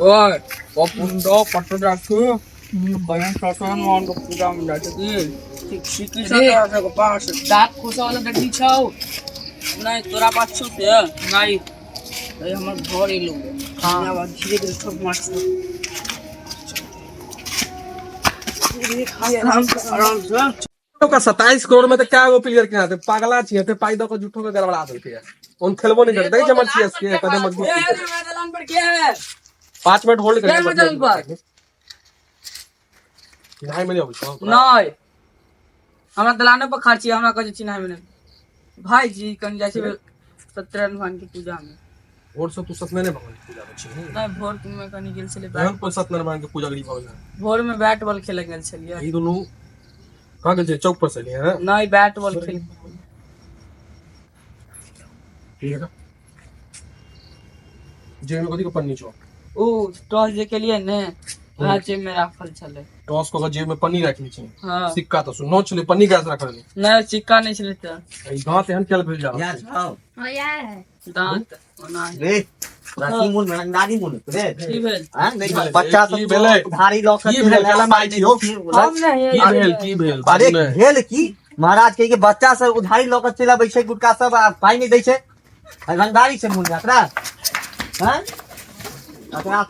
ओए ओ पुंडो पट्टो जाछु बहन ससन मान के पूजा में जाछु की सिकी रे। सटा के पास। दाँत खोसा वाला डड्डी छौ? नहीं, तोरा पास छौ से? नहीं। अरे, हमर घर एलो। हाँ। आब धीरे धीरे सब मार, आराम से, आराम से। का 27 करोड़ में तो क्या गो प्लेयर के हाथे पागला छियै ते पाई दऽ के झूठो के गड़बड़ा देलकै है। उन खेलबो नहीं करते, देखै छै हमर सीएसके कते मजबूत छै। मैदान पर क्या है? 5 मिनट होल्ड क्या करिए। मैदान पर? चिन्हाई में नहीं अबै छौ तोरा? नहीं, हमरा दलाने पर खाची, हमरा कहै छै चिन्हाई में नहीं। भाईजी, कन जाइ छै सत्यनारायण भगवान के पूजा में। भोर से तू सत्यनारायण भगवान के पूजा करै छी? नहीं, भोर में कनी गेल छलियै एहन बैट कोन सत्यनारायण भगवान के पूजा करी भऽ गेलै? भोर में बैट बॉल खेले गेल छलियै। ई दुनू कहाँ गेल छै? चौक पर से एलियै हैं? नहीं, बैट बॉल खेल। ठीक है, जेब में कथी के पन्नी छौ? ओ टॉस जे केलियै ने, वएह जेब में राखल छलै। टॉस कऽ के जेब में पन्नी राखि लै छै? हाँ। सिक्का तऽ सुनो छलै, पन्नी कैसे राखल? नहीं, सिक्का नहीं छलै तऽ। ई दांत एहन केल भेल जा? यार छौ। हाँ, यार है। दांत ओना ही। रे राखी मुन में रंगदारी मुन रे। की भेल? हां, नहीं। की भेलै? बच्चा की सब भेलै? उधारी लऽ के की भेलै? केला मारै छी यौ? हम नहीं। की भेल, की भेल? अरे, बाजू ने। भेल की, महाराज के बच्चा सब उधारी लऽ के चलि अबै छै, गुटका सब, आ पाइ नहि दै छै। रंगदारी छै मुन एकरा, हैं एकरा।